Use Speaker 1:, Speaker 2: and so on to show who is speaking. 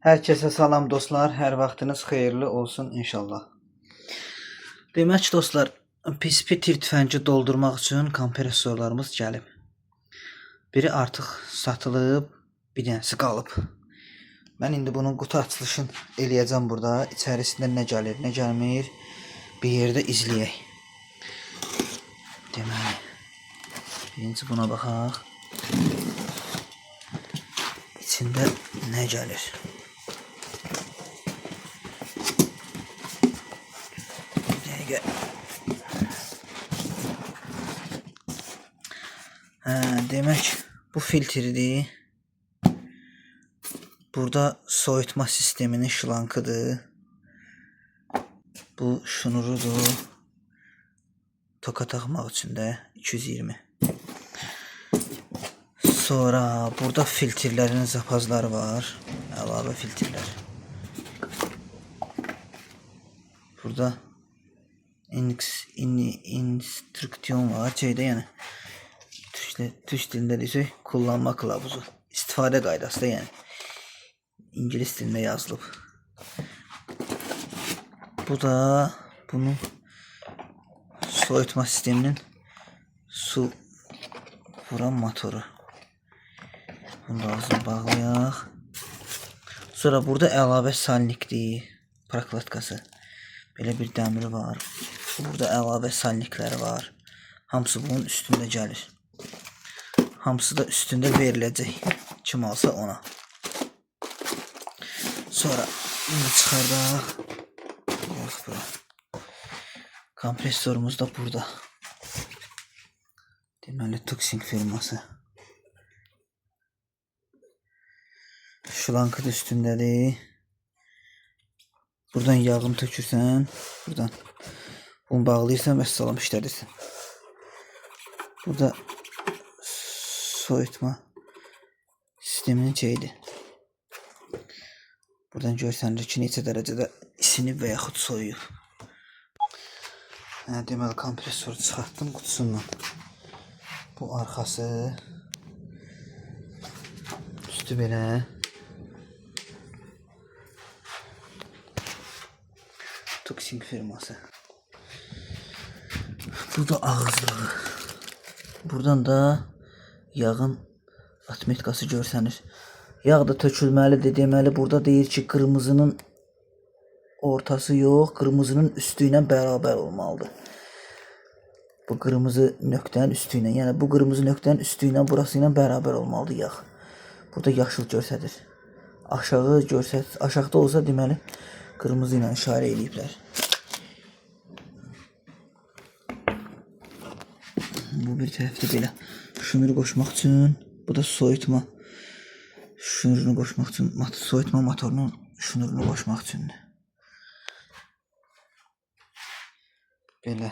Speaker 1: Herkese salam dostlar. Hər vaxtınız xeyirli olsun inşallah. Demək dostlar, PSP tir tüfəngi doldurmaq üçün kompressorlarımız gəlib. Biri artıq satılıb, bir dənəsi qalıb. Mən indi bunun qutu açılışını eləyəcəm burada. İçərisində nə gəlir, nə gəlmir bir yerdə izləyək. Deməli, birinci buna baxaq. İçində nə gəlir? Bir dəqiqə. Hə, demək bu filtrdir. Burada soyutma sisteminin şlankıdır. Bu şnurudur. Toka taxmaq üçün də 220. Sonra burada filtrlərin zapazları var. Əlavə filtrlər. Burada instruksiyon var. Şeydə yəni türk dilində desək kullanma kılavuzu. İstifadə qaydası da yəni. İngilis dilində yazılıb. Bu da bunun soyutma sisteminin su vuran motoru. Bunu da ağzını bağlayaq. Sonra burada əlavə salnikdir, proklatkası. Belə bir dəmiri var. Burada əlavə salnikləri var. Hamısı bunun üstündə gəlir. Hamısı da üstündə veriləcək. Kim alsa ona. Sonra bunu çıxardaq. Bax bura. Kompressorumuz da burada. Deməli Tuxing firması. Şlankı da üstündədir. Buradan yağını tökürsən, buradan bunu bağlayırsan və salam işlədirsən. Burada soyutma sisteminin şeyidir. Buradan görsənir ki, neçə dərəcədə isinib və yaxud soyuyub. Hə, deməli kompressoru çıxartdım qutusundan. Bu arxası, üstü belə. Tuxing firması. Bu da ağızlığı. Buradan da yağın atmetkası görsənir. Yağ da tökülməlidir. Deməli burada deyir ki, qırmızının ortası yox, qırmızının üstü ilə bərabər olmalıdır. Bu qırmızı nöqtənin üstü ilə, yəni bu qırmızı nöqtənin üstü ilə burası ilə bərabər olmalıdır yağ. Burada yaşıl göstərir. Aşağı göstər, aşağıda olsa deməli qırmızı ilə işarə eləyiblər. Bu bir tərəfdə belə şnur qoşmaq üçün, bu da soyutma şnurunu qoşmaq üçün, soyutma motorunun şnurunu qoşmaq üçündür. Belə.